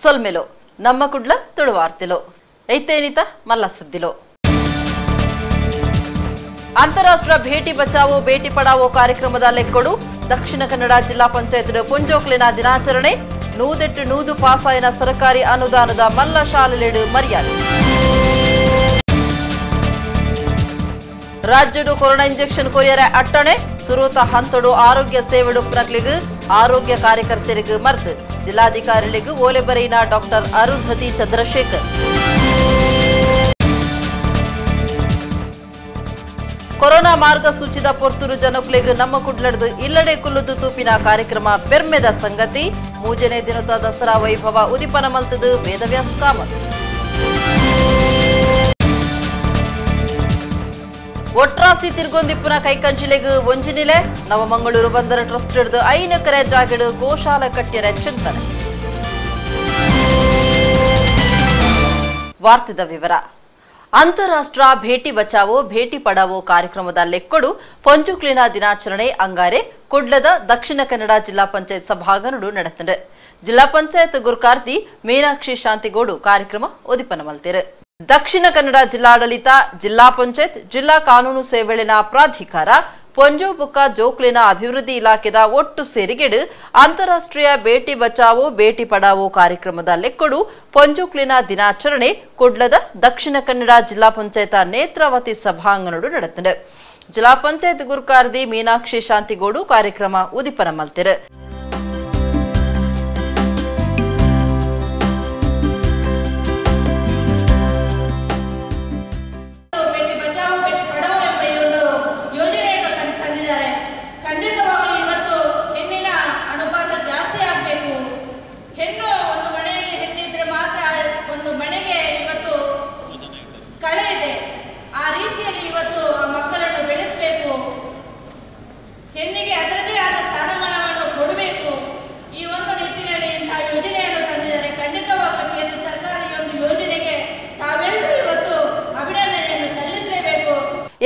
ಸೊಲ್ಮೆಲೋ ನಮ್ಮ ಕುಡ್ಲ ತುಳುವಾರ್ತಿಲೋ ಐತೇನಿತ ಮಲ್ಲ ಸುದ್ದಿಲೋ. ಅಂತಾರಾಷ್ಟ್ರೀಯ ಭೇಟಿ ಬಚಾವೋ ಬೇಟಿ ಪಡಾವೋ ಕಾರ್ಯಕ್ರಮದ ಲೆಕ್ಕೊಡು ದಕ್ಷಿಣ ಕನ್ನಡ ಜಿಲ್ಲಾ ಪಂಚಾಯತ್ ಪೊಂಜೋಕ್ಲಿನ ದಿನಾಚರಣೆ 108 ಪಾಸಾಯಿನ ಸರ್ಕಾರಿ ಅನುದಾನದ ಮಲ್ಲ ಶಾಲೆಲೆಡು ಮರ್ಯಾದೆ. ರಾಜ್ಯಡು ಕೊರೋನಾ ಇಂಜೆಕ್ಷನ್ ಕೊರಿಯರ ಅಟ್ಟಣೆ ಸುರೂತ ಹಂತಡು ಆರೋಗ್ಯ ಸೇವೆಡು ಪ್ರಕ್ಲಿಗು ಆರೋಗ್ಯ ಕಾರ್ಯಕರ್ತರಿಗೂ ಮರ್ದು ಜಿಲ್ಲಾಧಿಕಾರಿಗಳಿಗೂ ಓಲೆ ಬರೆಯಿನ ಡಾಕ್ಟರ್ ಅರುಂಧತಿ ಚಂದ್ರಶೇಖರ್. ಕೊರೋನಾ ಮಾರ್ಗಸೂಚಿದ ಪೊರ್ತೂರು ಜನಕ್ಲೆಗ್ ನಮ್ಮ ಕುಡ್ಲಡ್ದು ಇಲ್ಲಡೆ ಕುಲ್ಲುದು ತೂಪಿನ ಕಾರ್ಯಕ್ರಮ ಪೆರ್ಮೆದ ಸಂಗತಿ. ಮೂಜನೇ ದಿನದ ದಸರಾ ವೈಭವ ಉದಿಪನ ಮಲ್ತದು ವೇದವ್ಯಾಸ್ ಕಾಮತ್. ಒಟ್ರಾಸಿ ತಿರ್ಗೊಂದಿಪ್ಪುನ ಕೈಕಂಚಿಲೆಗ್ ಒಂಜಿನಿಲೆ ನವಮಂಗಳೂರು ಬಂದರ ಟ್ರಸ್ಟ್ ಹಿಡಿದು 5 ಎಕರೆ ಜಾಗಡು ಗೋಶಾಲೆ ಕಟ್ಟಿಯರ ಚಿಂತನೆ. ವಾರ್ತೆದ ವಿವರ. ಅಂತಾರಾಷ್ಟ್ರ ಭೇಟಿ ಬಚಾವೋ ಭೇಟಿ ಪಡಾವೋ ಕಾರ್ಯಕ್ರಮದ ಲೆಕ್ಕೊಡು ಪೊಂಜುಕ್ಲಿನ ದಿನಾಚರಣೆ ಅಂಗಾರೆ ಕುಡ್ಲದ ದಕ್ಷಿಣ ಕನ್ನಡ ಜಿಲ್ಲಾ ಪಂಚಾಯತ್ ಸಭಾಂಗಣಡು ನಡೆತಂಡು. ಜಿಲ್ಲಾ ಪಂಚಾಯತ್ ಗುರುಕಾರ್ತಿ ಮೀನಾಕ್ಷಿ ಶಾಂತಿಗೋಡು ಕಾರ್ಯಕ್ರಮ ಉದಿಪನ ಮಲ್ತಿರು. ದಕ್ಷಿಣ ಕನ್ನಡ ಜಿಲ್ಲಾಡಳಿತ, ಜಿಲ್ಲಾ ಪಂಚಾಯತ್, ಜಿಲ್ಲಾ ಕಾನೂನು ಸೇವೆಳಿನ ಪ್ರಾಧಿಕಾರ, ಪೊಂಜೋ ಬುಕ್ಕ ಜೋಕ್ಲಿನ ಅಭಿವೃದ್ಧಿ ಇಲಾಖೆದ ಒಟ್ಟು ಸೇರಿಗೆಡು ಅಂತಾರಾಷ್ಟ್ರೀಯ ಬೇಟಿ ಬಚಾವೋ ಬೇಟಿ ಪಡಾವೋ ಕಾರ್ಯಕ್ರಮದ ಲೆಕ್ಕೊಡು ಪೊಂಜೋಕ್ಲಿನ ದಿನಾಚರಣೆ ಕುಡ್ಲದ ದಕ್ಷಿಣ ಕನ್ನಡ ಜಿಲ್ಲಾ ಪಂಚಾಯತ್ ನೇತ್ರಾವತಿ ಸಭಾಂಗಣಡು ನಡೆತಂಡು. ಜಿಲ್ಲಾ ಪಂಚಾಯತ್ ಗುರುಕಾರ್ದಿ ಮೀನಾಕ್ಷಿ ಶಾಂತಿಗೋಡು ಕಾರ್ಯಕ್ರಮ ಉದಿಪನ ಮಲ್ತಿರು.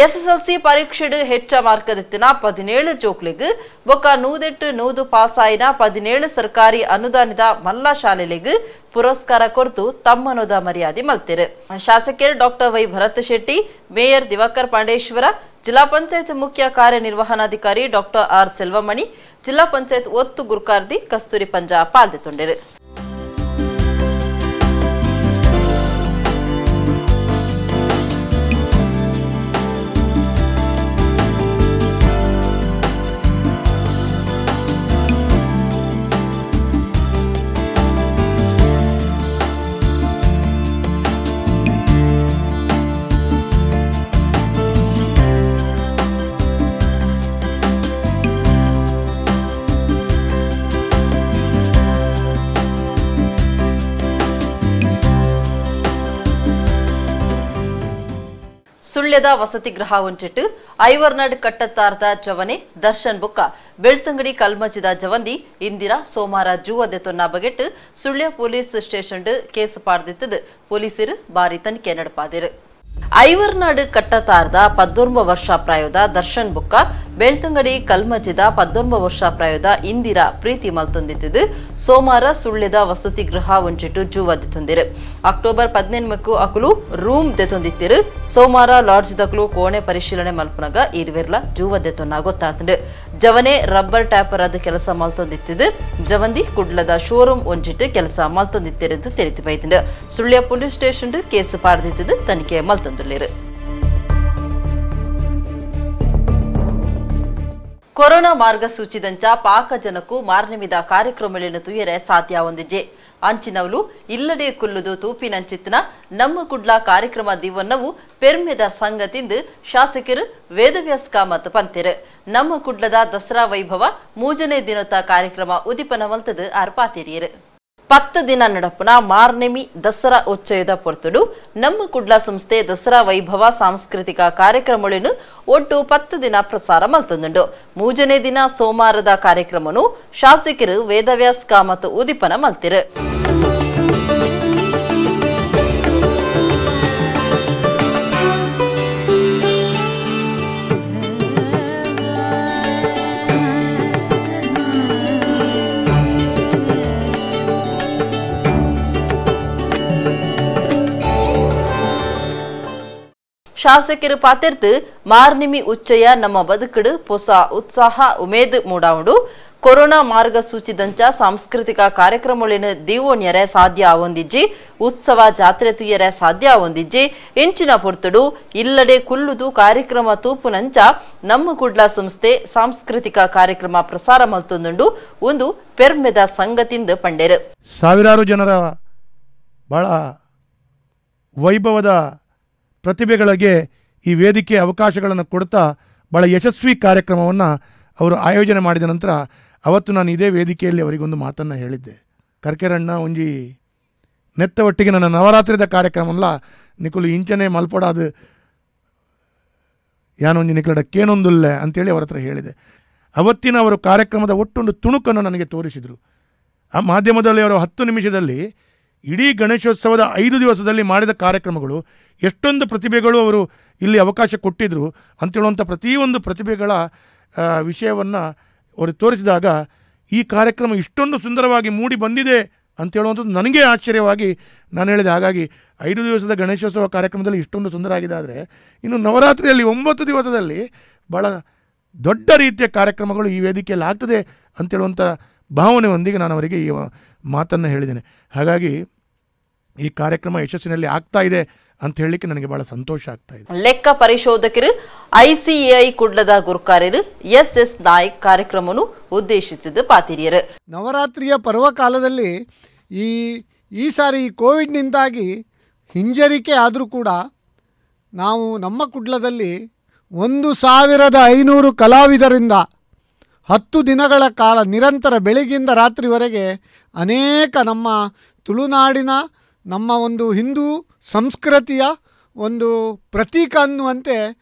ಎಸ್ಎಸ್ಎಲ್ಸಿ ಪರೀಕ್ಷೆಡು ಹೆಚ್ಚ ಮಾರ್ಕದೆತ್ತಿನ 17 ಜೋಕ್ಲೆಗ್ ಬೊಕ್ಕ 108 ಪಾಸಾಯಿನ 17 ಸರ್ಕಾರಿ ಅನುದಾನದ ಮಲ್ಲ ಶಾಲೆಲೆಗ್ ಪುರಸ್ಕಾರ ಕೊರ್ತು ತಮ್ಮನೋದ ಮರ್ಯಾದೆ ಮಲ್ತಿರು. ಶಾಸಕರು doctor Y Bharat Shetty, mayor Diwakar Pandeshwar, ಜಿಲ್ಲಾ ಪಂಚಾಯತ್ ಮುಖ್ಯ ಕಾರ್ಯನಿರ್ವಹಣಾಧಿಕಾರಿ ಡಾಕ್ಟರ್ ಆರ್ ಸೆಲ್ವಮಣಿ, ಜಿಲ್ಲಾ ಪಂಚಾಯತ್ ಒತ್ತು ಗುರುಕಾರ್ದಿ ಕಸ್ತೂರಿ ಪಂಜಾ ಪಾಲ್ದೆತೊಂಡೆರು. ಸುಳ್ಯದ ವಸತಿ ಗೃಹ ಒಂಚಿಟ್ಟು ಐವರ್ನಾಡ್ ಕಟ್ಟತ್ತಾರ್ದ ಜವನೆ ದರ್ಶನ್ ಬೊಕ್ಕ ಬೆಳ್ತಂಗಡಿ ಕಲ್ಮಜಿದ ಜವಂದಿ ಇಂದಿರಾ ಸೋಮಾರ ಜೂವದೆ ತೊನ್ನ ಬಗೆಟ್ ಸುಳ್ಯ ಪೊಲೀಸ್ ಸ್ಟೇಷನ್ ಕೇಸ್ ಪಾಡ್ದಿತ್ತದು ಪೊಲೀಸರು ಭಾರಿ ತನಿಖೆ ನಡಪಾದಿರು. ಐವರ್ನಾಡು ಕಟ್ಟತಾರ್ದ 19 ವರ್ಷ ಪ್ರಾಯದ ದರ್ಶನ್ ಬೊಕ್ಕ ಬೆಳ್ತಂಗಡಿ ಕಲ್ಮಜಿದ 19 ವರ್ಷ ಪ್ರಾಯದ ಇಂದಿರಾ ಪ್ರೀತಿ ಮಲ್ತೊಂದಿತ್ತದು ಸೋಮಾರ ಸುಳ್ಯದ ವಸತಿ ಗೃಹ ಒಂಚಿಟ್ಟು ಜೂವದೆ ತೊಂದಿರು. ಅಕ್ಟೋಬರ್ 18ಕ್ಕೂ ಅಕುಲು ರೂಮ್ ದೆತೊಂದಿತ್ತಿರು. ಸೋಮಾರ ಲಾಡ್ಜ್ ದಕಲು ಕೋಣೆ ಪರಿಶೀಲನೆ ಮಲ್ಪುನಗ ಇರ್ವೆರ್ಲ ಜೂವದೆ ತೊನ್ನ ಗೊತ್ತಾತಂಡು. ಜವನೆ ರಬ್ಬರ್ ಟ್ಯಾಪರ್ ಆದ ಕೆಲಸ ಮಲ್ತೊಂದಿತ್ತಿದ್ದು ಜವಂದಿ ಕುಡ್ಲದ ಶೋರೂಮ್ ಒಂಜಿಟ್ಟು ಕೆಲಸ ಮಲ್ತೊಂದಿತ್ತಿರೆಂದು ತಿಳಿದು ಬೈತಂಡು. ಸುಳ್ಯ ಪೊಲೀಸ್ ಸ್ಟೇಷನ್ ಕೇಸ್ ಪಾಡ್ದಿತ್ತದು ತನಿಖೆ ಮಲ್ತೊಂದುಲ್ಲೆರು. ಕೊರೋನಾ ಮಾರ್ಗಸೂಚಿದಂಚ ಪಾಕ ಜನಕ್ಕೂ ಮಾರ್ನಿಮಿದ ಕಾರ್ಯಕ್ರಮಗಳನ್ನು ತುಯರೆ ಸಾಧ್ಯ ಹೊಂದಿಜೆ. ಅಂಚಿನವಲು ಇಲ್ಲಡೆ ಕುಲ್ಲುದು ತೂಪಿನಂಚಿತ್ತನ ನಮ್ಮ ಕುಡ್ಲ ಕಾರ್ಯಕ್ರಮ ದಿವನ್ನವು ಪೆರ್ಮೆದ ಸಂಗತಿಂದು ಶಾಸಕರು ವೇದವ್ಯಾಸ್ ಕಾಮತ್ ಪಂತಿರು. ನಮ್ಮ ಕುಡ್ಲದ ದಸರಾ ವೈಭವ ಮೂಜನೇ ದಿನದ ಕಾರ್ಯಕ್ರಮ ಉದಿಪನ ಮಲ್ತದು ಆರ್ ಪಾತಿರಿಯರು. 10 ದಿನ ನಡಪುನ ಮಾರ್ನೆಮಿ ದಸರಾ ಉಚ್ಚಯದ ಪೊರ್ತುಡು ನಮ್ಮ ಕುಡ್ಲ ಸಂಸ್ಥೆ ದಸರಾ ವೈಭವ ಸಾಂಸ್ಕೃತಿಕ ಕಾರ್ಯಕ್ರಮಗಳನ್ನು ಒಟ್ಟು 10 ದಿನ ಪ್ರಸಾರ ಮಲ್ತೊಂದುಂಡು. ಮೂಜನೇ ದಿನ ಸೋಮವಾರದ ಕಾರ್ಯಕ್ರಮನು ಶಾಸಕರು ವೇದವ್ಯಾಸ್ ಕಾಮತ್ ಉದಿಪನ ಮಲ್ತಿರು. ಶಾಸಕರು ಪಾತೆರ್ತು ಮಾರ್ನಿಮಿ ಉಚ್ಚಯ ನಮ್ಮ ಬದುಕಡು ಹೊಸ ಉತ್ಸಾಹ ಉಮೇದ್ ಮೂಡಾವುಂಡು. ಕೊರೋನಾ ಮಾರ್ಗಸೂಚಿದಂಚ ಸಾಂಸ್ಕೃತಿಕ ಕಾರ್ಯಕ್ರಮಗಳನ್ನು ದೀವೋಣ್ಯರೆ ಸಾಧ್ಯ ಆವೊಂದಿಜ್ಜಿ, ಉತ್ಸವ ಜಾತ್ರೆ ತುಯ್ಯರೆ ಸಾಧ್ಯ ಆವೊಂದಿಜ್ಜಿ. ಇಂಚಿನ ಪೊರ್ತುಡು ಇಲ್ಲಡೆ ಕುಲ್ಲುದು ಕಾರ್ಯಕ್ರಮ ತೂಪುನಂಚ ನಮ್ಮ ಕುಡ್ಲ ಸಂಸ್ಥೆ ಸಾಂಸ್ಕೃತಿಕ ಕಾರ್ಯಕ್ರಮ ಪ್ರಸಾರ ಮಲ್ತೊಂದುಂಡು ಒಂದು ಪೆರ್ಮೆದ ಸಂಗತಿಂದ ಪಂಡೇರು. ಸಾವಿರಾರು ಜನರ ಬಹಳ ವೈಭವದ ಪ್ರತಿಭೆಗಳಿಗೆ ಈ ವೇದಿಕೆ ಅವಕಾಶಗಳನ್ನು ಕೊಡ್ತಾ ಬಹಳ ಯಶಸ್ವಿ ಕಾರ್ಯಕ್ರಮವನ್ನು ಅವರು ಆಯೋಜನೆ ಮಾಡಿದ ನಂತರ ಅವತ್ತು ನಾನು ಇದೇ ವೇದಿಕೆಯಲ್ಲಿ ಅವರಿಗೊಂದು ಮಾತನ್ನು ಹೇಳಿದ್ದೆ. ಕರ್ಕೆರಣ್ಣ ಒಂಜಿ ನೆತ್ತ ಒಟ್ಟಿಗೆ ನನ್ನ ನವರಾತ್ರಿದ ಕಾರ್ಯಕ್ರಮಲ್ಲ ನಿಕುಲು ಇಂಚನೆ ಮಲ್ಪಡಾದು ಯಾನೊಂಜಿ ನಿಕಲಡ ಕೇನೊಂದುಲ್ಲೆ ಅಂತೇಳಿ ಅವರ ಹತ್ರ ಹೇಳಿದೆ. ಅವತ್ತಿನ ಅವರು ಕಾರ್ಯಕ್ರಮದ ಒಟ್ಟೊಂದು ತುಣುಕನ್ನು ನನಗೆ ತೋರಿಸಿದರು. ಆ ಮಾಧ್ಯಮದಲ್ಲಿ ಅವರು 10 ನಿಮಿಷದಲ್ಲಿ ಇಡೀ ಗಣೇಶೋತ್ಸವದ 5 ದಿವಸದಲ್ಲಿ ಮಾಡಿದ ಕಾರ್ಯಕ್ರಮಗಳು, ಎಷ್ಟೊಂದು ಪ್ರತಿಭೆಗಳು ಅವರು ಇಲ್ಲಿ ಅವಕಾಶ ಕೊಟ್ಟಿದ್ದರು ಅಂತೇಳುವಂಥ ಪ್ರತಿಯೊಂದು ಪ್ರತಿಭೆಗಳ ವಿಷಯವನ್ನು ಅವರು ತೋರಿಸಿದಾಗ ಈ ಕಾರ್ಯಕ್ರಮ ಇಷ್ಟೊಂದು ಸುಂದರವಾಗಿ ಮೂಡಿ ಬಂದಿದೆ ಅಂತೇಳುವಂಥದ್ದು ನನಗೆ ಆಶ್ಚರ್ಯವಾಗಿ ನಾನು ಹೇಳಿದೆ. ಹಾಗಾಗಿ 5 ದಿವಸದ ಗಣೇಶೋತ್ಸವ ಕಾರ್ಯಕ್ರಮದಲ್ಲಿ ಇಷ್ಟೊಂದು ಸುಂದರ ಆಗಿದೆ, ಆದರೆ ಇನ್ನು ನವರಾತ್ರಿಯಲ್ಲಿ 9 ದಿವಸದಲ್ಲಿ ಭಾಳ ದೊಡ್ಡ ರೀತಿಯ ಕಾರ್ಯಕ್ರಮಗಳು ಈ ವೇದಿಕೆಯಲ್ಲಿ ಆಗ್ತದೆ ಅಂತೇಳುವಂಥ ಭಾವನೆಯೊಂದಿಗೆ ನಾನು ಅವರಿಗೆ ಈ ಮಾತನ್ನು ಹೇಳಿದ್ದೇನೆ. ಹಾಗಾಗಿ ಈ ಕಾರ್ಯಕ್ರಮ ಯಶಸ್ಸಿನಲ್ಲಿ ಆಗ್ತಾ ಇದೆ ಅಂತ ಹೇಳಲಿಕ್ಕೆ ನನಗೆ ಬಹಳ ಸಂತೋಷ ಆಗ್ತಾ ಇದೆ. ಲೆಕ್ಕ ಪರಿಶೋಧಕರು ಐಸಿಎಐ ಕುಡ್ಲದ ಗುರುಕಾರ್ಯರು ಎಸ್ ಎಸ್ ನಾಯ್ಕ್ ಕಾರ್ಯಕ್ರಮವನ್ನು ಉದ್ದೇಶಿಸಿದ ಪಾತಿರಿಯರು. ನವರಾತ್ರಿಯ ಪರ್ವಕಾಲದಲ್ಲಿ ಈ ಸಾರಿ ಕೋವಿಡ್ನಿಂದಾಗಿ ಹಿಂಜರಿಕೆ ಆದರೂ ಕೂಡ ನಾವು ನಮ್ಮ ಕುಡ್ಲದಲ್ಲಿ 1500 ಕಲಾವಿದರಿಂದ 10 ದಿನಗಳ ಕಾಲ ನಿರಂತರ ಬೆಳಗ್ಗಿಂದ ರಾತ್ರಿವರೆಗೆ ಅನೇಕ ನಮ್ಮ ತುಳುನಾಡಿನ ನಮ್ಮ ಒಂದು ಹಿಂದೂ ಸಂಸ್ಕೃತಿಯ ಒಂದು ಪ್ರತೀಕ ಅನ್ನುವಂತೆ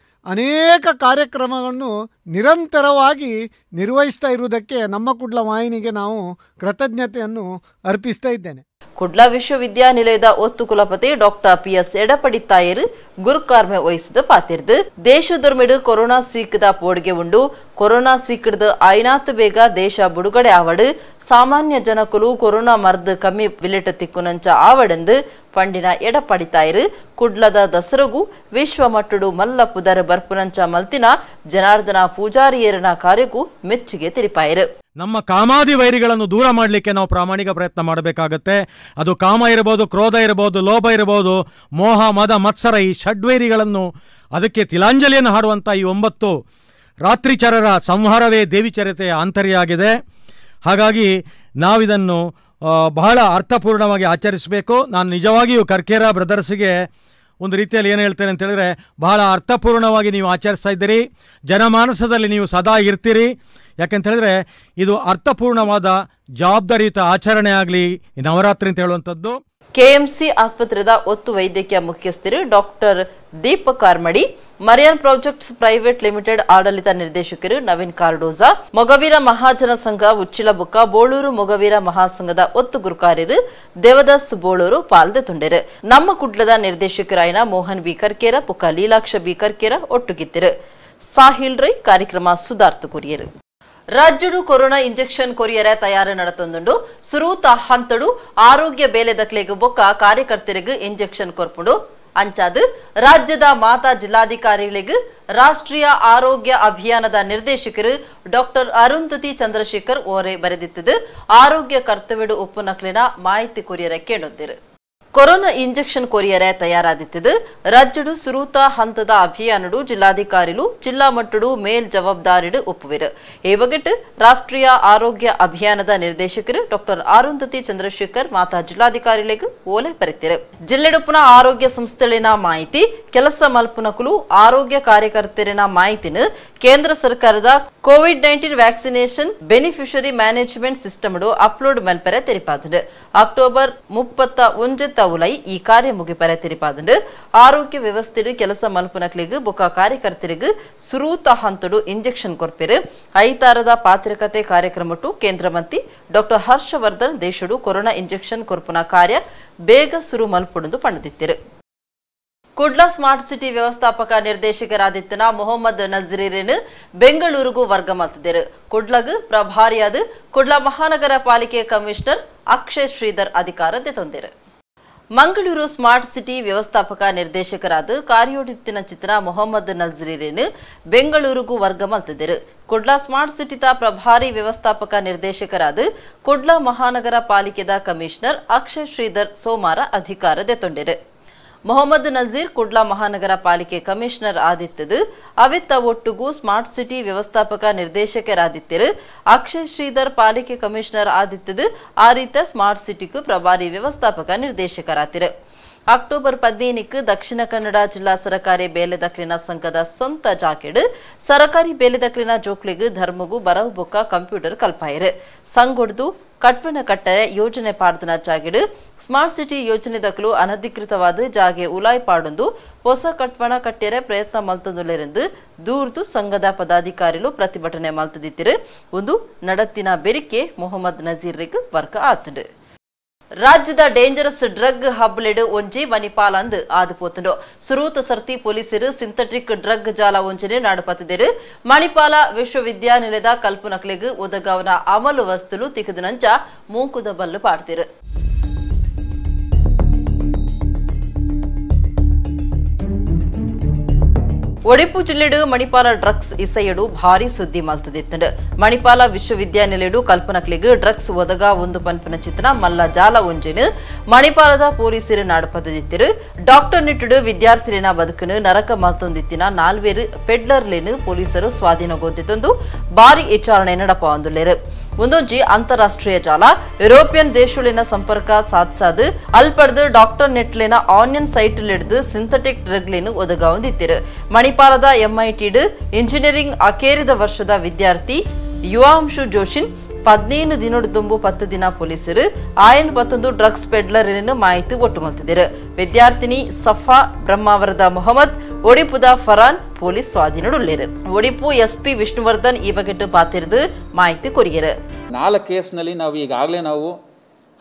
ಅನೇಕ ಕಾರ್ಯಕ್ರಮಗಳನ್ನು ನಿರಂತರವಾಗಿ ನಿರ್ವಹಿಸ್ತಾ ಇರುವುದಕ್ಕೆ ನಮ್ಮ ಕುಡ್ಲ ವಾಹಿನಿಗೆ ನಾವು ಕೃತಜ್ಞತೆಯನ್ನು ಅರ್ಪಿಸ್ತಾ ಇದ್ದೇನೆ. ಕುಡ್ಲ ವಿಶ್ವವಿದ್ಯಾನಿಲಯದ ಒತ್ತು ಕುಲಪತಿ ಡಾಕ್ಟರ್ ಪಿಎಸ್ ಎಡಪಡಿತ್ತಾಯರು ಗುರುಕಾರ್ಮೆ ವಹಿಸಿದ ಪಾತಿರ್ದು. ದೇಶದೊರ್ಮೆಡು ಕೊರೋನಾ ಸೀಕದ ಪೋಡಿಗೆ ಉಂಡು, ಕೊರೋನಾ ಸೀಕದ ಐನಾತ್ ಬೇಗ ದೇಶ ಬಿಡುಗಡೆ ಆವಡು, ಸಾಮಾನ್ಯ ಜನಕುಲು ಕೊರೋನಾ ಮರ್ದು ಕಮ್ಮಿ ಬಿಲೆಟ ತಿಕ್ಕುನಂಚ ಆವಡೆಂದು ಪಂಡಿನ ಎಡಪಡಿತಾಯರು. ಕುಡ್ಲದ ದಸರಗು ವಿಶ್ವ ಮಟ್ಟಡು ಮಲ್ಲ ಪುದರ್ ಬರ್ಪುನಂಚ ಮಲ್ತಿನ ಜನಾರ್ದನ ಪೂಜಾರಿಯರನ ಕಾರ್ಯಕ್ಕೂ ಮೆಚ್ಚುಗೆ ತೆರಿಪಾಯರು. ನಮ್ಮ ಕಾಮಾದಿ ವೈರಿಗಳನ್ನು ದೂರ ಮಾಡಲಿಕ್ಕೆ ನಾವು ಪ್ರಾಮಾಣಿಕ ಪ್ರಯತ್ನ ಮಾಡಬೇಕಾಗತ್ತೆ. ಅದು ಕಾಮ ಇರ್ಬೋದು, ಕ್ರೋಧ ಇರ್ಬೋದು, ಲೋಭ ಇರ್ಬೋದು, ಮೋಹ, ಮದ, ಮತ್ಸರ, ಈ ಷಡ್ವೈರಿಗಳನ್ನು ಅದಕ್ಕೆ ತಿಲಾಂಜಲಿಯನ್ನು ಹಾಡುವಂಥ ಈ 9 ರಾತ್ರಿಚರರ ಸಂಹಾರವೇ ದೇವಿಚರಿತೆಯ ಆಂತರ್ಯ ಆಗಿದೆ. ಹಾಗಾಗಿ ನಾವಿದನ್ನು ಬಹಳ ಅರ್ಥಪೂರ್ಣವಾಗಿ ಆಚರಿಸಬೇಕು. ನಾನು ನಿಜವಾಗಿಯೂ ಕರ್ಕೇರ ಬ್ರದರ್ಸಿಗೆ ಒಂದು ರೀತಿಯಲ್ಲಿ ಏನು ಹೇಳ್ತೇನೆ ಅಂತ ಹೇಳಿದ್ರೆ, ಬಹಳ ಅರ್ಥಪೂರ್ಣವಾಗಿ ನೀವು ಆಚರಿಸ್ತಾ ಇದ್ದೀರಿ, ಜನಮಾನಸದಲ್ಲಿ ನೀವು ಸದಾ ಇರ್ತೀರಿ. ಯಾಕೆಂತ ಹೇಳಿದ್ರೆ ಇದು ಅರ್ಥಪೂರ್ಣವಾದ ಜವಾಬ್ದಾರಿಯುತ ಆಚರಣೆ ಆಗಲಿ ನವರಾತ್ರಿ ಅಂತ ಹೇಳುವಂಥದ್ದು. ಕೆಎಂಸಿ ಆಸ್ಪತ್ರೆದ ಒತ್ತು ವೈದ್ಯಕೀಯ ಮುಖ್ಯಸ್ಥರು doctor Deepak Karmadi, Marian projects private limited ಆಡಳಿತ ನಿರ್ದೇಶಕರು ನವೀನ್ ಕಾರ್ಡೋಜಾ, ಮೊಗವೀರ ಮಹಾಜನ ಸಂಘ ಉಚ್ಚಿಲಬುಕ್ಕ, ಬೋಳೂರು ಮೊಗವೀರ ಮಹಾಸಂಘದ ಒತ್ತು ಗುರುಕಾರ್ಯರು ದೇವದಾಸ್ ಬೋಳೂರು ಪಾಲ್ದೆ ತುಂಡರು. ನಮ್ಮ ಕುಡ್ಲದ ನಿರ್ದೇಶಕರಾಯನ ಮೋಹನ್ ಬಿ ಕರ್ಕೇರ, ಪುಕ್ಕ ಲೀಲಾಕ್ಷ ಬಿ ಕರ್ಕೇರ ಒಟ್ಟುಗಿತ್ತಿರು. ಸಾಹಿಲ್ ರೈ ಕಾರ್ಯಕ್ರಮ ಸುಧಾರ್ಥ ಕೊರಿಯರು. ರಾಜ್ಯಡು ಕೊರೋನಾ ಇಂಜೆಕ್ಷನ್ ಕೊರಿಯರ ತಯಾರು ನಡತೊಂದುಂಡು. ಸುರೂತ ಹಂತಡು ಆರೋಗ್ಯ ಬೇಲೆದಕ್ಲೆಗ್ ಬೊಕ್ಕ ಕಾರ್ಯಕರ್ತರಿಗೆ ಇಂಜೆಕ್ಷನ್ ಕೊರ್ಪುಂಡು. ಅಂಚಾದ್ ರಾಜ್ಯದ ಮಾತಾ ಜಿಲ್ಲಾಧಿಕಾರಿಗಳಿಗೆ ರಾಷ್ಟ್ರೀಯ ಆರೋಗ್ಯ ಅಭಿಯಾನದ ನಿರ್ದೇಶಕರು ಡಾಕ್ಟರ್ ಅರುಂಧತಿ ಚಂದ್ರಶೇಖರ್ ಓರೆ ಬರೆದಿತ್ತದು. ಆರೋಗ್ಯ ಕರ್ತವ್ಯಡು ಉಪ್ಪುನಕ್ಲಿನ ಮಾಹಿತಿ ಕೊರಿಯರ ಕೇಳುತ್ತಿರು. ಕೊರೋನಾ ಇಂಜೆಕ್ಷನ್ ಕೊರಿಯರ ತಯಾರಾದಿತ್ತದು. ರಾಜ್ಯಡು ಸುರೂತ ಹಂತದ ಅಭಿಯಾನಡು ಜಿಲ್ಲಾಧಿಕಾರಿಲು ಜಿಲ್ಲಾ ಮಟ್ಟಡು ಮೇಲ್ ಜವಾಬ್ದಾರಿಡು ಒಪ್ಪುವಿರು. ಈ ಬಗೆಟ್ ರಾಷ್ಟ್ರೀಯ ಆರೋಗ್ಯ ಅಭಿಯಾನದ ನಿರ್ದೇಶಕರು ಡಾಕ್ಟರ್ ಅರುಂಧತಿ ಚಂದ್ರಶೇಖರ್ ಮಾತಾ ಜಿಲ್ಲಾಧಿಕಾರಿಗಳಿಗೆ ಓಲೆ ಬರೆತಿರು. ಜಿಲ್ಲೆಡುಪ್ಪುನ ಆರೋಗ್ಯ ಸಂಸ್ಥೆಗಳಿನ ಮಾಹಿತಿ, ಕೆಲಸ ಮಲ್ಪುನಕುಲು ಆರೋಗ್ಯ ಕಾರ್ಯಕರ್ತರಿನ ಮಾಹಿತಿನ ಕೇಂದ್ರ ಸರ್ಕಾರದ COVID-19 vaccination beneficiary management system upload ಮಲ್ಪೆರೆ ತೆರಿಪಾದಂಡು. October 31 ಉಲೈ ಈ ಕಾರ್ಯ ಮುಗಿಪರೆ ತೆರಿಪಾದಂಡು. ಆರೋಗ್ಯ ವ್ಯವಸ್ಥೆ ಕೆಲಸ ಮಲ್ಪುನಕ್ಲಿಗ್ ಬೊಕ್ಕ ಕಾರ್ಯಕರ್ತರಿಗೆ ಸುರೂತ ಹಂತಡು ಇಂಜೆಕ್ಷನ್ ಕೊರ್ಪೆರು. ಐತಾರದ ಪಾತ್ರಕತೆ ಕಾರ್ಯಕ್ರಮಟ್ಟು ಕೇಂದ್ರ ಮಂತ್ರಿ ಡಾಕ್ಟರ್ ಹರ್ಷವರ್ಧನ್ ದೇಶಡು ಕೊರೋನಾ ಇಂಜೆಕ್ಷನ್ ಕೊರ್ಪುನ ಕಾರ್ಯ ಬೇಗ ಸುರು ಮಲ್ಪುಡುಂದು ಪಂಡಿತಿರು. ಕುಡ್ಲ ಸ್ಮಾರ್ಟ್ ಸಿಟಿ ವ್ಯವಸ್ಥಾಪಕ ನಿರ್ದೇಶಕರಾದಿತ್ತನ ಮೊಹಮ್ಮದ್ ನಜೀರೇನು ಬೆಂಗಳೂರಿಗೂ ವರ್ಗ ಮಲ್ತಿದ್ದರು. ಕುಡ್ಲಗ್ ಪ್ರಭಾರಿಯಾದ ಕುಡ್ಲ ಮಹಾನಗರ ಪಾಲಿಕೆ ಕಮಿಷನರ್ ಅಕ್ಷಯ್ ಶ್ರೀಧರ್ ಅಧಿಕಾರ ದೆತೊಂದಿರು. ಮಂಗಳೂರು ಸ್ಮಾರ್ಟ್ ಸಿಟಿ ವ್ಯವಸ್ಥಾಪಕ ನಿರ್ದೇಶಕರಾದ ಕಾರ್ಯೋಡಿತ್ತಿನ ಚಿತ್ರ ಮೊಹಮ್ಮದ್ ನಜ್ರೀರೇನು ಬೆಂಗಳೂರುಗೂ ವರ್ಗ ಮಲ್ತಿದ್ದರು. ಕುಡ್ಲಾ ಸ್ಮಾರ್ಟ್ ಸಿಟಿತ ಪ್ರಭಾರಿ ವ್ಯವಸ್ಥಾಪಕ ನಿರ್ದೇಶಕರಾದ ಕುಡ್ಲಾ ಮಹಾನಗರ ಪಾಲಿಕೆದ ಕಮಿಷನರ್ ಅಕ್ಷಯ್ ಶ್ರೀಧರ್ ಸೋಮಾರ ಅಧಿಕಾರ ದೆತ್ತೊಂಡಿರು. ಮೊಹಮ್ಮದ್ ನಜೀರ್ ಕುಡ್ಲಾ ಮಹಾನಗರ ಪಾಲಿಕೆ ಕಮಿಷನರ್ ಆದಿತ್ತದು ಅವೆತ್ತ ಒಟ್ಟುಗೂ ಸ್ಮಾರ್ಟ್ ಸಿಟಿ ವ್ಯವಸ್ಥಾಪಕ ನಿರ್ದೇಶಕರಾದಿತ್ತಿರು. ಅಕ್ಷಯ್ ಶ್ರೀಧರ್ ಪಾಲಿಕೆ ಕಮಿಷನರ್ ಆದಿತ್ತದು ಆ ರೀತ ಸ್ಮಾರ್ಟ್ ಸಿಟಿಗೂ ಪ್ರಭಾರಿ ವ್ಯವಸ್ಥಾಪಕ ನಿರ್ದೇಶಕರಾತಿರು. ಅಕ್ಟೋಬರ್ 15ಕ್ಕೆ ದಕ್ಷಿಣ ಕನ್ನಡ ಜಿಲ್ಲಾ ಸರಕಾರಿ ಬೇಲೆದಕ್ಲಿನ ಸಂಘದ ಸ್ವಂತ ಜಾಕೆಡ್ ಸರಕಾರಿ ಬೇಲೆದಕ್ಲಿನ ಜೋಕ್ಲಿಗ್ ಧರ್ಮಗೂ ಬರವು ಬೊಕ್ಕ ಕಂಪ್ಯೂಟರ್ ಕಲ್ಪಾಯಿರು. ಸಂಗೊಡ್ದು ಕಟ್ವನ ಕಟ್ಟೆ ಯೋಜನೆ ಪಾಡ್ದನ ಜಾಗೆಡ್ ಸ್ಮಾರ್ಟ್ ಸಿಟಿ ಯೋಜನೆ ದಕ್ಲು ಅನಧಿಕೃತವಾದ ಜಾಗೆ ಉಲಾಯ್ ಪಾಡೊಂದು ಹೊಸ ಕಟ್ವಣ ಕಟ್ಟೆರೆ ಪ್ರಯತ್ನ ಮಲ್ತೊಂದುಲ್ಲೆರೆಂದು ದೂರ್ದು ಸಂಘದ ಪದಾಧಿಕಾರಿಲು ಪ್ರತಿಭಟನೆ ಮಲ್ತದಿತ್ತಿರು. ಒಂದು ನಡತ್ತಿನ ಬೆರಿಕೆ ಮೊಹಮ್ಮದ್ ನಜೀರ್ಗ್ ವರ್ಗ ಆತುಂಡು. ರಾಜ್ಯದ ಡೇಂಜರಸ್ ಡ್ರಗ್ ಹಬ್ಲೆಡ್ ಒಂಜಿ ಮಣಿಪಾಲ್ ಅಂದ್ ಆದು ಪೋತುಂಡು. ಸುರೂತ ಸರ್ತಿ ಪೊಲೀಸರು ಸಿಂಥೆಟಿಕ್ ಡ್ರಗ್ ಜಾಲ ಒಂಜನೆ ನಾಡುಪತಿದರು. ಮಣಿಪಾಲ ವಿಶ್ವವಿದ್ಯಾನಿಲಯದ ಕಲ್ಪನಕ್ಲೆಗ್ ಒದಗಾವನ ಅಮಲು ವಸ್ತುಲು ತಿಕ್ಕದನಂಚ ಮೂಕುದ ಬಲ್ಲು ಪಾಡ್ತಿರು. ಒಡಿಪು ಜಿಲ್ಲೆಡು ಮಣಿಪಾಲ ಡ್ರಗ್ಸ್ ಇಸೆಯಡು ಭಾರಿ ಸುದ್ದಿ ಮಲ್ತದಿತ್ತುಂಡು. ಮಣಿಪಾಲ ವಿಶ್ವವಿದ್ಯಾನಿಲಯಡು ಕಲ್ಪನಕ್ಲಿಗ್ ಡ್ರಗ್ಸ್ ಒದಗ ಒಂದು ಪನ್ಪನ ಚಿತ್ರ ಮಲ್ಲ ಜಾಲ ಒಂಜಿನು ಮಣಿಪಾಲದ ಪೊಲೀಸರು ನಾಡುಪದಿತ್ತಿರು. ಡಾಕ್ಟರ್ ನಿಟ್ಟುಡು ವಿದ್ಯಾರ್ಥಿಲಿನ ಬದುಕನ್ನು ನರಕ ಮಲ್ತೊಂದಿತ್ತಿನ ನಾಲ್ವೇರು ಪೆಡ್ಲರ್ಲೇನು ಪೊಲೀಸರು ಸ್ವಾಧೀನಗೊಂದಿತ್ತೊಂದು ಭಾರಿ ವಿಚಾರಣೆ ನಡಪೊಂದುಲ್ಲೆರು. ಒಂದೊಂಜಿ ಅಂತಾರಾಷ್ಟ್ರೀಯ ಜಾಲ ಯುರೋಪಿಯನ್ ದೇಶಗಳಿನ ಸಂಪರ್ಕ ಸಾಧಿಸಾದು ಅಲ್ಪಡ್ದು ಡಾಕ್ಟರ್ ನೆಟ್ಲಿನ ಆನ್ಲೈನ್ ಸೈಟ್ ಹಿಡಿದು ಸಿಂಥೆಟಿಕ್ ಡ್ರಗ್ಲೇನು ಒದಗಾವೊಂದಿತ್ತಿರು. ಮಣಿಪಾಲದ ಎಂಐಟಿಡ್ ಇಂಜಿನಿಯರಿಂಗ್ ಅಕೇರಿದ ವರ್ಷದ ವಿದ್ಯಾರ್ಥಿ ಯುವಾಂಶು ಜೋಶಿನ್ 15 ದಿನದ ದುಂಬು 10 ದಿನ ಪೊಲೀಸರು ಆಯನ್ 11 ಡ್ರಗ್ಸ್ ಪೆಡ್ಲರ್ ಮಾಹಿತಿ ಒಟ್ಟು ಮಲ್ತಿದ್ದರು. ವಿದ್ಯಾರ್ಥಿನಿ ಸಫಾ ಬ್ರಹ್ಮಾವರದ ಮೊಹಮ್ಮದ್ ಒಡಿಪುದ ಫರಾನ್ ಪೊಲೀಸ್ ಸ್ವಾಧೀನಡುಳ್ಳೇರು. ಒಡಿಪು ಎಸ್ಪಿ ವಿಷ್ಣುವರ್ಧನ್ ಈ ಬಗ್ಗೆ ಪಾತಿರಿದು ಮಾಹಿತಿ ಕೊರಿಯರು. 4 ಕೇಸ್ನಲ್ಲಿ ನಾವು ಈಗಾಗಲೇ ನಾವು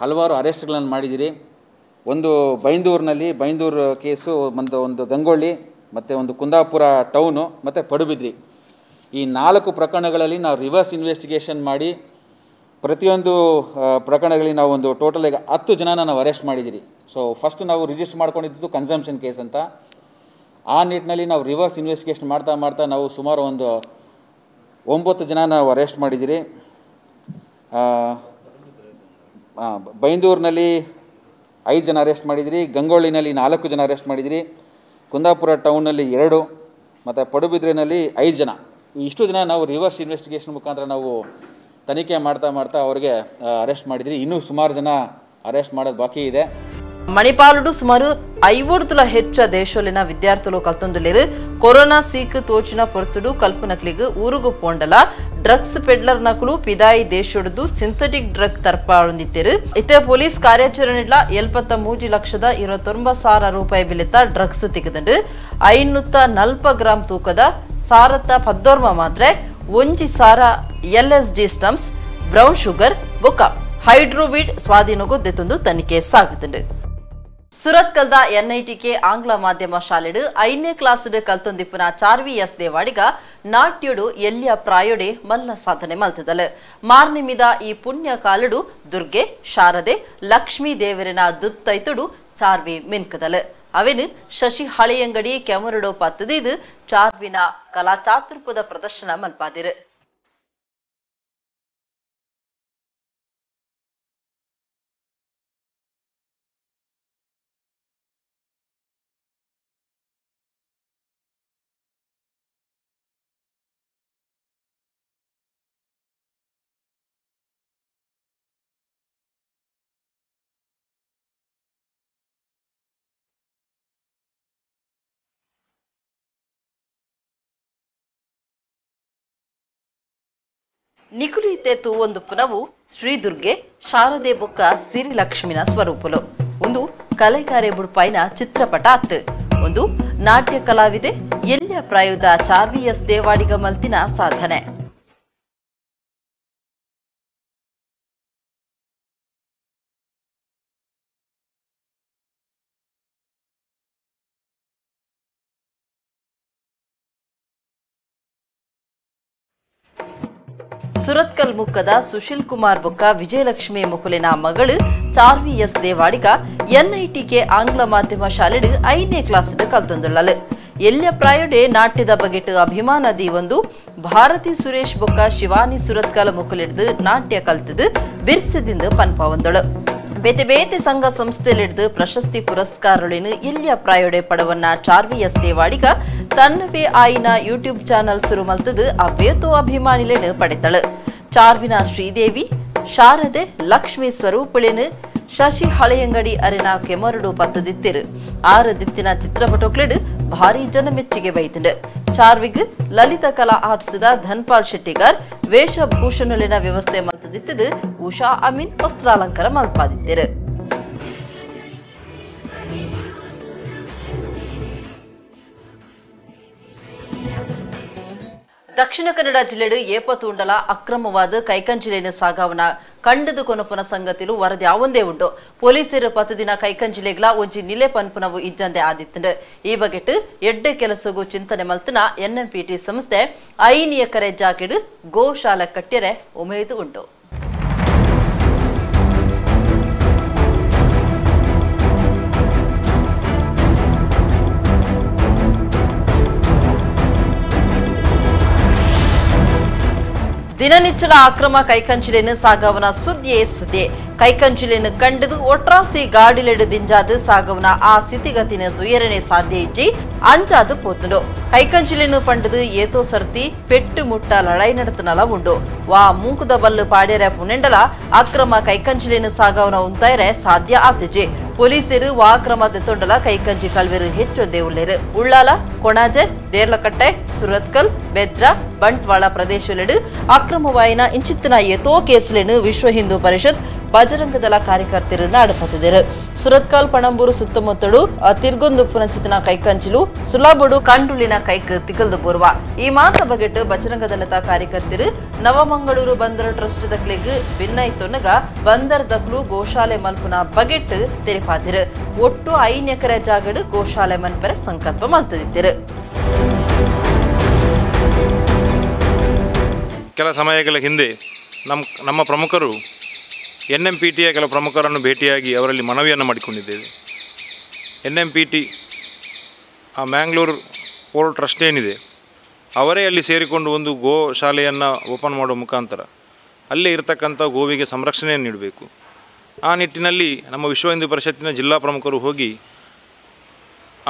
ಹಲವಾರು ಅರೆಸ್ಟ್ಗಳನ್ನು ಮಾಡಿದ್ದೀರಿ. ಒಂದು ಬೈಂದೂರಿನಲ್ಲಿ ಬೈಂದೂರು ಕೇಸು, ಒಂದು ಗಂಗೊಳ್ಳಿ, ಮತ್ತು ಒಂದು ಕುಂದಾಪುರ ಟೌನು, ಮತ್ತು ಪಡುಬಿದ್ರಿ. ಈ 4 ಪ್ರಕರಣಗಳಲ್ಲಿ ನಾವು ರಿವರ್ಸ್ ಇನ್ವೆಸ್ಟಿಗೇಷನ್ ಮಾಡಿ ಪ್ರತಿಯೊಂದು ಪ್ರಕರಣಗಳಲ್ಲಿ ನಾವು ಒಂದು ಟೋಟಲ್ ಈಗ 10 ಜನನ ನಾವು ಅರೆಸ್ಟ್ ಮಾಡಿದ್ದೀರಿ. ಸೊ ಫಸ್ಟ್ ನಾವು ರಿಜಿಸ್ಟರ್ ಮಾಡ್ಕೊಂಡಿದ್ದು ಕನ್ಸಂಪ್ಷನ್ ಕೇಸ್ ಅಂತ. ಆ ನಿಟ್ಟಿನಲ್ಲಿ ನಾವು ರಿವರ್ಸ್ ಇನ್ವೆಸ್ಟಿಗೇಷನ್ ಮಾಡ್ತಾ ಮಾಡ್ತಾ ನಾವು ಸುಮಾರು ಒಂದು 9 ಜನ ನಾವು ಅರೆಸ್ಟ್ ಮಾಡಿದ್ದೀರಿ. ಬೈಂದೂರಿನಲ್ಲಿ 5 ಜನ ಅರೆಸ್ಟ್ ಮಾಡಿದ್ದೀರಿ, ಗಂಗೊಳ್ಳಿನಲ್ಲಿ 4 ಜನ ಅರೆಸ್ಟ್ ಮಾಡಿದ್ದೀರಿ, ಕುಂದಾಪುರ ಟೌನಲ್ಲಿ 2, ಮತ್ತು ಪಡುಬಿದ್ರಿನಲ್ಲಿ 5 ಜನ. ಇಷ್ಟು ಜನ ನಾವು ರಿವರ್ಸ್ ಇನ್ವೆಸ್ಟಿಗೇಷನ್ ಮುಖಾಂತರ ನಾವು ತನಿಖೆ ಮಾಡ್ತಾ ಮಾಡ್ತಾ ಅವರಿಗೆ ಅರೆಸ್ಟ್ ಮಾಡಿದ್ರಿ. ಇನ್ನೂ ಸುಮಾರು ಜನ ಅರೆಸ್ಟ್ ಮಾಡೋದು ಬಾಕಿ ಇದೆ. ಮಣಿಪಾಲುಡು ಸುಮಾರು 50 ಹೆಚ್ಚ ದೇಶಲಿನ ವಿದ್ಯಾರ್ಥಿಗಳು ಕಲ್ತೊಂದುಲ್ಲೆರು. ಕೊರೋನಾ ಸೀಕ್ ತೋಚಿನ ಪೊರ್ತುಡು ಕಲ್ಪನಕ್ಲಿಗ್ ಊರುಗು ಪೋಂಡಲ ಡ್ರಗ್ಸ್ ಪೆಡ್ಲರ್ ನಕಲು ಪಿದಾಯಿ ದೇಶೊಡ್ದು ಸಿಂಥೆಟಿಕ್ ಡ್ರಗ್ ತರ್ಪಾಳೊಂದಿತ್ತೇರು. ಇತ್ತೆ ಪೊಲೀಸ್ ಕಾರ್ಯಾಚರಣೆಡ್ಲ 73,29,000 ರೂಪಾಯಿ ಬಿಲಿತ ಡ್ರಗ್ಸ್ ತಿಕ್ಕದಂಡು. 540 ಗ್ರಾಂ ತೂಕದ ಸಾರತ್ತ ಪದ್ದೋರ್ಮ ಮಾತ್ರೆ, 1 ಸಾರ LSD stumps, brown sugar ಬೊಕ್ಕ ಹೈಡ್ರೋವಿಡ್ ಸ್ವಾಧೀನಗೊದ್ದೆತ್ತೊಂದು ತನಿಖೆ ಸಾಗುತ್ತುಂಡು. ಸುರತ್ಕಲ್ದ ಎನ್ಐಟಿಕೆ ಆಂಗ್ಲ ಮಾಧ್ಯಮ ಶಾಲೆಡು 5ನೇ ಕ್ಲಾಸ್ ಕಲ್ತೊಂದಿಪ್ಪುನ ಚಾರ್ವಿ ಎಸ್ ದೇವಾಡಿಗ ನಾಟ್ಯಡು ಎಲ್ಲಿಯ ಪ್ರಾಯೋಡೆ ಮಲ್ಲ ಸಾಧನೆ ಮಲ್ತದಲು. ಮಾರ್ನಿಮಿದ ಈ ಪುಣ್ಯ ಕಾಲಡು ದುರ್ಗೆ ಶಾರದೆ ಲಕ್ಷ್ಮೀ ದೇವರಿನ ದುತ್ತೈತುಡು ಚಾರ್ವಿ ಮಿನ್ಕದಲು. ಅವೆನು ಶಶಿ ಹಳೆಯಂಗಡಿ ಕೆಮರುಡೋ ಪತ್ತದಿದು ಚಾರ್ವಿನ ಕಲಾಚಾತುರ್ಪದ ಪ್ರದರ್ಶನ ಮಲ್ಪಾದಿರು. ನಿಕುಲಿತೆ ತೂವೊಂದು ಪುನವು ಶ್ರೀದುರ್ಗೆ ಶಾರದೆ ಬೊಕ್ಕ ಸಿರಿಲಕ್ಷ್ಮಿನ ಸ್ವರೂಪಲು. ಒಂದು ಕಲೆಕಾರೆ ಬುಡ್ಪಾಯಿನ ಚಿತ್ರಪಟ ಅತ್ತು. ಒಂದು ನಾಟ್ಯ ಕಲಾವಿದೆ ಎಲ್ಲಿಯ ಪ್ರಾಯದ ಚಾರ್ವಿ ಎಸ್ ದೇವಾಡಿಗ ಮಲ್ತಿನ ಸಾಧನೆ. Surathkal ಮುಕ್ಕದ ಸುಶೀಲ್ ಕುಮಾರ್ ಬೊಕ್ಕ ವಿಜಯಲಕ್ಷ್ಮಿ ಮುಕುಲಿನ ಮಗಳು ಚಾರ್ವಿ ಎಸ್ ದೇವಾಡಿಗ ಎನ್ಐಟಿಕೆ ಆಂಗ್ಲ ಮಾಧ್ಯಮ ಶಾಲೆಡ್ 5ನೇ ಕ್ಲಾಸ್ ಕಲ್ತೊಂದುಳ್ಳಲು. ಎಲ್ಯ ಪ್ರಾಯಡೆ ನಾಟ್ಯದ ಬಗೆಟ್ ಅಭಿಮಾನ ದೀವೊಂದು ಭಾರತಿ ಸುರೇಶ್ ಬೊಕ್ಕ ಶಿವಾನಿ ಸುರತ್ಕಲ್ ಮುಕುಲಿಡ್ದು ನಾಟ್ಯ ಕಲ್ತದು ಬಿರ್ಸದಿಂದ ಪನ್ಪಾವಂದಳು. ಬೇತೆ ಬೇತೆ ಸಂಘ ಸಂಸ್ಥೆಲಿಡ್ದು ಪ್ರಶಸ್ತಿ ಪುರಸ್ಕಾರಗಳನ್ನು ಎಲ್ಯ ಪ್ರಾಯೋಡೆ ಪಡವನ್ನ ಚಾರ್ವಿ ಎಸ್ ದೇವಾಡಿಗ ತನ್ನವೇ ಆಯಿನ ಯೂಟ್ಯೂಬ್ ಚಾನಲ್ ಸುರು ಮಲ್ತದು ಅವೇತೋ ಅಭಿಮಾನಿಲೇನು ಪಡೆತಳು. ಚಾರ್ವಿನ ಶ್ರೀದೇವಿ, ಶಾರದೆ, ಲಕ್ಷ್ಮಿ ಸ್ವರೂಪಳೇನು ಶಶಿ ಹಳೆಯಂಗಡಿ ಅರೆನ ಕೆಮರಡು ಪತ್ತದಿತ್ತಿರು. ಆರು ದಿತ್ತಿನ ಚಿತ್ರಪಟೋಕ್ಲೆಡ್ ಭಾರಿ ಜನ ಮೆಚ್ಚುಗೆ ಬೈತಂಡು. ಚಾರ್ವಿಗ್ ಲಲಿತ ಕಲಾ ಆರ್ಟ್ಸ್ದ ಧನ್ಪಾಲ್ ಶೆಟ್ಟಿಗಾರ್ ವೇಷಭೂಷಣಲಿನ ವ್ಯವಸ್ಥೆ ಮಲ್ತದಿತ್ತದು ಉಷಾ ಅಮೀನ್ ವಸ್ತ್ರಾಲಂಕಾರ ಮಲ್ಪಾದಿತ್ತಿರು. ದಕ್ಷಿಣ ಕನ್ನಡ ಜಿಲ್ಲೆಡು ಏಪತೂಂಡಲ ಅಕ್ರಮವಾದ ಕೈಕಂಜಿಲೇನ ಸಾಗಾವನ ಕಂಡದು ಕೊನಪುನ ಸಂಗತಿಲು ವರದಿ ಆವಂದೇ ಉಂಟು. ಪೊಲೀಸರು ಪತ್ತು ದಿನ ಕೈಕಂಜಿಲೆಗ್ಲ ಒಂಜಿ ನಿಲೆ ಪನ್ಪುನವು ಇಜ್ಜಂದೆ ಆದಿತ್ತಂಡು. ಈ ಬಗೆಟ್ ಎಡ್ಡೆ ಕೆಲಸಗೂ ಚಿಂತನೆ ಮಲ್ತನ ಎನ್ಎಂಪಿಟಿ ಸಂಸ್ಥೆ 5 ಎಕರೆ ಜಾಗೆಡು ಗೋಶಾಲೆ ಕಟ್ಟಿರೆ ಉಮೇದು ಉಂಟು. ದಿನನಿಚ್ಚಲ ಅಕ್ರಮ ಕೈಕಂಚಿಲೇನು ಸಾಗವನ ಸುದ್ದಿಯೇ ಸುದ್ದಿ. ಕೈಕಂಚಿಲೇನು ಕಂಡದು ಒಟ್ರಾಸಿ ಗಾಡಿಲೆಡು ದಿಂಜಾದು ಸಾಗವನ ಆ ಸ್ಥಿತಿಗತಿನ ತುಯರನೆ ಸಾಧ್ಯ ಇಜ್ಜಿ ಅಂಚಾದು ಪೋತುಂಡು. ಕೈಕಂಚಿಲೇನು ಪಂಡದು ಏತೋ ಸರ್ತಿ ಪೆಟ್ಟು ಮುಟ್ಟ ಲಡಾಯಿ ನಡತನಲ ಉಂಡು. ವಾ ಮೂಕುದ ಬಲ್ಲು ಪಾಡ್ಯರೆ ಪುನೆಂಡಲ ಅಕ್ರಮ ಕೈಕಂಚಿಲೇನು ಸಾಗವನ ಉಂತಾಯರೆ ಸಾಧ್ಯ ಆತಿಜಿ. ಪೊಲೀಸರು ವಾ ಕ್ರಮ ತೆತ್ತೊಂಡಲ ಕೈಕಂಜಿ ಕಳ್ವೆರು ಹೆಚ್ಚೊಂದೇ ಉಲ್ಲೇರು. ಉಳ್ಳಾಲ, ಕೊಣಾಜೆ, ದೇರ್ಲಕಟ್ಟೆ, ಸುರತ್ಕಲ್, ಬೆದ್ರ, ಬಂಟ್ವಾಳ ಪ್ರದೇಶಲೆಡು ಅಕ್ರಮವಾಯಿನ ಇಂಚಿತ್ತಿನ ಏತೋ ಕೇಸುಲೇನು ವಿಶ್ವ ಹಿಂದೂ ಪರಿಷತ್ ಬಜರಂಗದಳ ಕಾರ್ಯಕರ್ತರು ನಾಡುಪತ್ತಿದರು. ಸುರತ್ಕಲ್, ಪಣಂಬೂರು ಸುತ್ತಮುತ್ತಲು ತಿರ್ಗೊಂದುಪ್ಪುನಂಚಿತ್ತಿನ ಕೈಕಂಚಿಲು ಸುಲಾಬಡು ಕಂಡುಳಿನ ಕೈಕ್ ತಿಕಲ್ದು ಬೂರ್ವ. ಈ ಮಾತ ಬಗೆಟ್ ಬಜರಂಗದಳದ ಕಾರ್ಯಕರ್ತರು ನವಮಂಗಳೂರು ಬಂದರ ಟ್ರಸ್ಟ್ ದಕ್ಲೆಗ್ ಭಿನ್ನೈತೊನ್ನಗ ಬಂದರ್ ದಕ್ಲು ಗೋಶಾಲೆ ಮಲ್ಪುನ ಬಗೆಟ್ ತೆರಿಪಾದಿರು. ಒಟ್ಟು 5 ಎಕರೆ ಜಾಗಡು ಗೋಶಾಲೆ ಮನ್ಪರೆ ಸಂಕಲ್ಪ ಮಲ್ತದಿದ್ದರು. ಕೆಲ ಸಮಯಗಳ ಹಿಂದೆ ನಮ್ಮ ಪ್ರಮುಖರು ಎನ್ಎಂಪಿಟಿಯ ಕೆಲ ಪ್ರಮುಖರನ್ನು ಭೇಟಿಯಾಗಿ ಅವರಲ್ಲಿ ಮನವಿಯನ್ನು ಮಾಡಿಕೊಂಡಿದ್ದೇವೆ. ಎನ್ಎಂಪಿಟಿ ಆ ಮ್ಯಾಂಗ್ಳೂರು ಪೋರ್ಟ್ ಟ್ರಸ್ಟ್ ಏನಿದೆ ಅವರೇ ಅಲ್ಲಿ ಸೇರಿಕೊಂಡು ಒಂದು ಗೋ ಶಾಲೆಯನ್ನು ಓಪನ್ ಮಾಡುವ ಮುಖಾಂತರ ಅಲ್ಲೇ ಇರತಕ್ಕಂಥ ಗೋವಿಗೆ ಸಂರಕ್ಷಣೆಯನ್ನು ನೀಡಬೇಕು. ಆ ನಿಟ್ಟಿನಲ್ಲಿ ನಮ್ಮ ವಿಶ್ವ ಹಿಂದೂ ಪರಿಷತ್ತಿನ ಜಿಲ್ಲಾ ಪ್ರಮುಖರು ಹೋಗಿ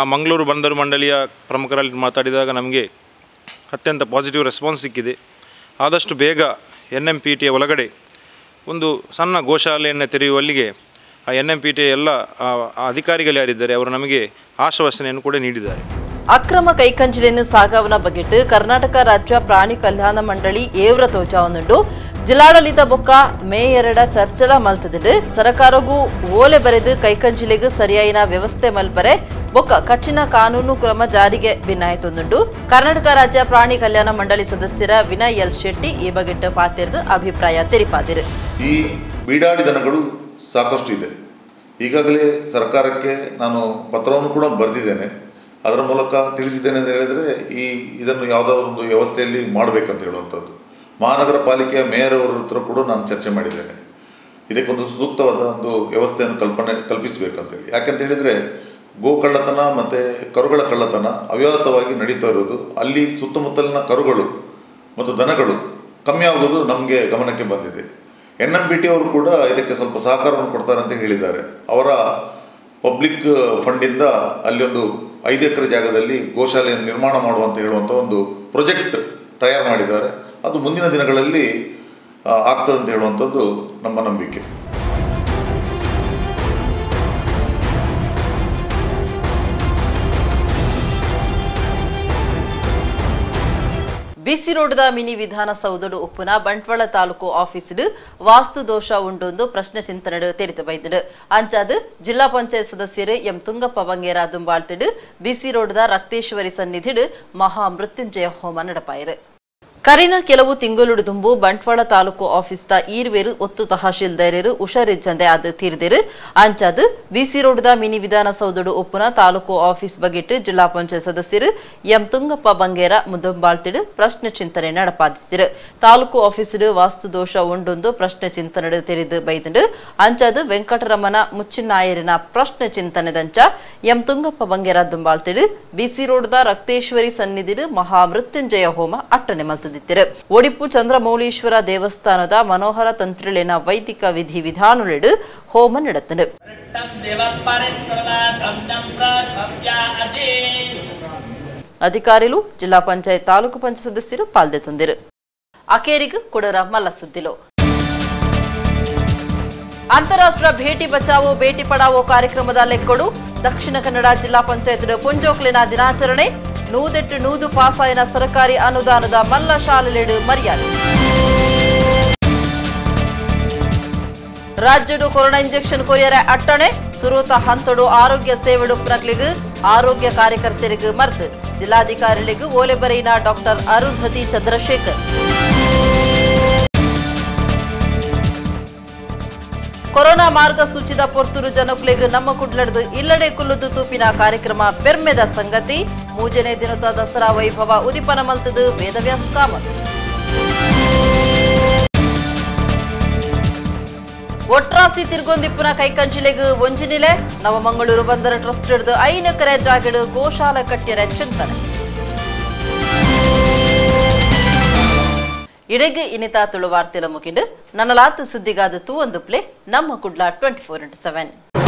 ಆ ಮಂಗಳೂರು ಬಂದರು ಮಂಡಳಿಯ ಪ್ರಮುಖರಲ್ಲಿ ಮಾತಾಡಿದಾಗ ನಮಗೆ ಅತ್ಯಂತ ಪಾಸಿಟಿವ್ ರೆಸ್ಪಾನ್ಸ್ ಸಿಕ್ಕಿದೆ. ಆದಷ್ಟು ಬೇಗ ಎನ್ಎಂಪಿಟಿಯ ಒಳಗಡೆ ಒಂದು ಸಣ್ಣ ಗೋಶಾಲೆಯನ್ನು ತೆರೆಯುವಲ್ಲಿಗೆ ಆ ಎನ್ಎಂಪಿಟಿಯ ಎಲ್ಲ ಅಧಿಕಾರಿಗಳು ಯಾರಿದ್ದಾರೆ ಅವರು ನಮಗೆ ಆಶ್ವಾಸನೆಯನ್ನು ಕೂಡ ನೀಡಿದ್ದಾರೆ. ಅಕ್ರಮ ಕೈಕಂಜಿಲೇನು ಸಾಗವನ ಬಗೆಟ್ ಕರ್ನಾಟಕ ರಾಜ್ಯ ಪ್ರಾಣಿ ಕಲ್ಯಾಣ ಮಂಡಳಿ ಏವ್ರ ತೋಜಾವನುಂಡು. ಜಿಲ್ಲಾಡಳಿತ ಬೊಕ್ಕ ಮೇ 2 ಚರ್ಚಲ ಮಲ್ತದಿಡು. ಸರಕಾರಗೂ ಓಲೆ ಬರೆದು ಕೈಕಂಜಿಲೆಗ್ ಸರಿಯಾಯಿನ ವ್ಯವಸ್ಥೆ ಮಲ್ಪರೆ ಬೊಕ್ಕ ಕಠಿಣ ಕಾನೂನು ಕ್ರಮ ಜಾರಿಗೆ ಭಿನ್ನಾಯಿತೊಂದುಂಡು. ಕರ್ನಾಟಕ ರಾಜ್ಯ ಪ್ರಾಣಿ ಕಲ್ಯಾಣ ಮಂಡಳಿ ಸದಸ್ಯರ ವಿನಯ್ ಎಲ್ ಶೆಟ್ಟಿ ಈ ಬಗೆಟ್ ಪಾತಿರ್ದು ಅಭಿಪ್ರಾಯ ತೆರಿಪಾದಿರು. ಈ ಬೀಡಾಡಿ ದನಗಳು ಸಾಕಷ್ಟು ಇದೆ. ಈಗಾಗಲೇ ಸರ್ಕಾರಕ್ಕೆ ನಾನು ಪತ್ರವನ್ನು ಕೂಡ ಬರೆದಿದ್ದೇನೆ. ಅದರ ಮೂಲಕ ತಿಳಿಸಿದ್ದೇನೆ ಅಂತ ಹೇಳಿದರೆ ಇದನ್ನು ಯಾವುದಾದ್ರೂ ಒಂದು ವ್ಯವಸ್ಥೆಯಲ್ಲಿ ಮಾಡಬೇಕಂತ ಹೇಳುವಂಥದ್ದು. ಮಹಾನಗರ ಪಾಲಿಕೆಯ ಮೇಯರ್ ಅವರ ಹತ್ರ ಕೂಡ ನಾನು ಚರ್ಚೆ ಮಾಡಿದ್ದೇನೆ. ಇದಕ್ಕೊಂದು ಸೂಕ್ತವಾದ ಒಂದು ವ್ಯವಸ್ಥೆಯನ್ನು ಕಲ್ಪಿಸಬೇಕಂತೇಳಿ. ಯಾಕಂತ ಹೇಳಿದರೆ ಗೋ ಕಳ್ಳತನ ಮತ್ತು ಕರುಗಳ ಕಳ್ಳತನ ಅವ್ಯಾಹತವಾಗಿ ನಡೀತಾ ಇರೋದು. ಅಲ್ಲಿ ಸುತ್ತಮುತ್ತಲಿನ ಕರುಗಳು ಮತ್ತು ದನಗಳು ಕಮ್ಮಿ ಆಗೋದು ನಮಗೆ ಗಮನಕ್ಕೆ ಬಂದಿದೆ. NMPT ಅವರು ಕೂಡ ಇದಕ್ಕೆ ಸ್ವಲ್ಪ ಸಹಕಾರವನ್ನು ಕೊಡ್ತಾರೆ ಅಂತ ಹೇಳಿದ್ದಾರೆ. ಅವರ ಪಬ್ಲಿಕ್ ಫಂಡಿಂದ ಅಲ್ಲಿ ಒಂದು 5 ಎಕರೆ ಜಾಗದಲ್ಲಿ ಗೋಶಾಲೆಯನ್ನು ನಿರ್ಮಾಣ ಮಾಡುವಂತ ಹೇಳುವಂಥ ಒಂದು ಪ್ರಾಜೆಕ್ಟ್ ತಯಾರು ಮಾಡಿದ್ದಾರೆ. ಅದು ಮುಂದಿನ ದಿನಗಳಲ್ಲಿ ಆಗ್ತದೆ ಅಂತ ಹೇಳುವಂಥದ್ದು ನಮ್ಮ ನಂಬಿಕೆ. ಬಿಸಿ ರೋಡ್ದ ಮಿನಿ ವಿಧಾನಸೌಧಡು ಉಪ್ಪುನ ಬಂಟ್ವಾಳ ತಾಲೂಕು ಆಫೀಸ್ಡ್ ವಾಸ್ತು ದೋಷ ಉಂಡೊಂದು ಪ್ರಶ್ನೆ ಚಿಂತನೆಡು ತೆರಿತು ಬೈದಿಡು. ಅಂಚಾದ್ ಜಿಲ್ಲಾ ಪಂಚಾಯತ್ ಸದಸ್ಯರು ಎಂ ತುಂಗಪ್ಪ ಬಂಗೇರ ದುಂಬಾಳ್ತಿಡು ಬಿಸಿ ರೋಡ್ದ ರಕ್ತೇಶ್ವರಿ ಸನ್ನಿಧಿಡು ಮಹಾ ಮೃತ್ಯುಂಜಯ ಹೋಮ ನಡಪಾಯಿರು. ಕರಿನ ಕೆಲವು ತಿಂಗಳುಡು ದುಂಬು ಬಂಟ್ವಾಳ ತಾಲೂಕು ಆಫೀಸ್ದ ಈರ್ವೇರು ಒತ್ತು ತಹಶೀಲ್ದಾರರು ಹುಷಾರಿಜ್ಜಂದೆ ಅದು ತೀರ್ದಿರು. ಅಂಚಾದ್ ಬಿಸಿ ರೋಡ್ದ ಮಿನಿ ವಿಧಾನಸೌಧಡು ಒಪ್ಪುನ ತಾಲೂಕು ಆಫೀಸ್ ಬಗೆಟ್ ಜಿಲ್ಲಾ ಪಂಚಾಯತ್ ಸದಸ್ಯರು ಎಂ ತುಂಗಪ್ಪ ಬಂಗೇರ ಮುದಂಬಾಳ್ತಿಡು ಪ್ರಶ್ನೆ ಚಿಂತನೆ ನಡಪಾದಿತ್ತಿರು. ತಾಲೂಕು ಆಫೀಸ್ ವಾಸ್ತು ದೋಷ ಉಂಡೊಂದು ಪ್ರಶ್ನೆ ಚಿಂತನೆ ತೆರೆದು ಬೈದಂಡು. ಅಂಚಾದ್ ವೆಂಕಟರಮಣ ಮುಚ್ಚಿನಾಯರಿನ ಪ್ರಶ್ನೆ ಚಿಂತನೆದಂಚ ಎಂ ತುಂಗಪ್ಪ ಬಂಗೇರ ದುಂಬಾಳ್ತಿಡು ಬಿಸಿ ರೋಡ್ದ ರಕ್ತೇಶ್ವರಿ ಸನ್ನಿಧಿಡು ಮಹಾಮೃತ್ಯುಂಜಯ ಹೋಮ ಅಟ್ಟಣೆ ಮಲ್ತದಿತ್ತಿರು. ಒಡಿಪು ಚಂದ್ರಮೌಳೀಶ್ವರ ದೇವಸ್ಥಾನದ ಮನೋಹರ ತಂತ್ರಿಳಿನ ವೈದಿಕ ವಿಧಿ ವಿಧಾನಗಳಿಡು ಹೋಮ ನಡೆತನು. ಅಧಿಕಾರಿಗಳು ಜಿಲ್ಲಾ ಪಂಚಾಯತ್ ತಾಲೂಕು ಪಂಚಾಯತ್ ಸದಸ್ಯರು ಪಾಲ್ದೆ ತಂದಿರು. ಅಕೇರಿಗೂ ಕೊಡರ ಮಲ್ಲ ಸುದ್ದಿಲು. ಅಂತಾರಾಷ್ಟ್ರೀಯ ಭೇಟಿ ಬಚಾವೋ ಬೇಟಿ ಪಡಾವೋ ಕಾರ್ಯಕ್ರಮದ ಲೆಕ್ಕೊಡು ದಕ್ಷಿಣ ಕನ್ನಡ ಜಿಲ್ಲಾ ಪಂಚಾಯತ್ ಪುಂಜೋಕ್ಲಿನ ದಿನಾಚರಣೆ. 108 ಪಾಸಾಯನ ಸರ್ಕಾರಿ ಅನುದಾನದ ಮಲ್ಲ ಶಾಲೆಲೆಡು ಮರ್ಯಾದೆ. ರಾಜ್ಯಡು ಕೊರೋನಾ ಇಂಜೆಕ್ಷನ್ ಕೊರಿಯರ ಅಟ್ಟಣೆ. ಸುರೂತ ಹಂತಡು ಆರೋಗ್ಯ ಸೇವೆಡು ಪ್ರಕ್ಲಿಗು ಆರೋಗ್ಯ ಕಾರ್ಯಕರ್ತರಿಗೂ ಮರ್ದು. ಜಿಲ್ಲಾಧಿಕಾರಿಗಳಿಗೂ ಓಲೆ ಬರೆಯಿನ ಡಾಕ್ಟರ್ ಅರುಂಧತಿ ಚಂದ್ರಶೇಖರ್. ಕೊರೋನಾ ಮಾರ್ಗಸೂಚಿದ ಪೊರ್ತೂರು ಜನಕ್ಲೆಗ್ ನಮ್ಮ ಕುಡ್ಲಡ್ದು ಇಲ್ಲಡೆ ಕುಲ್ಲುದು ತೂಪಿನ ಕಾರ್ಯಕ್ರಮ ಪೆರ್ಮೆದ ಸಂಗತಿ. ಮೂಜನೇ ದಿನದ ದಸರಾ ವೈಭವ ಉದಿಪನ ಮಲ್ತದು ವೇದವ್ಯಾಸ್ ಕಾಮತ್. ಒಟ್ರಾಸಿ ತಿರ್ಗೊಂದಿಪ್ಪುನ ಕೈಕಂಚಿಲೆಗ್ ಒಂಜಿನಿಲೆ ನವಮಂಗಳೂರು ಬಂದರ ಟ್ರಸ್ಟ್ ಹಿಡಿದು 5 ಎಕರೆ ಜಾಗಡು ಗೋಶಾಲ ಕಟ್ಟಿಯರ ಚಿಂತನೆ. ಇಡೆಗೆ ಇನಿತಾ ತುಳು ವಾರ್ತೆಲ ಮುಗಿಂಡು ನನ್ನಲಾತ ಸುದ್ದಿಗಾದ ತೂವೊಂದು ಪ್ಲೇ ನಮ್ಮ ಕುಡ್ಲ 24x7.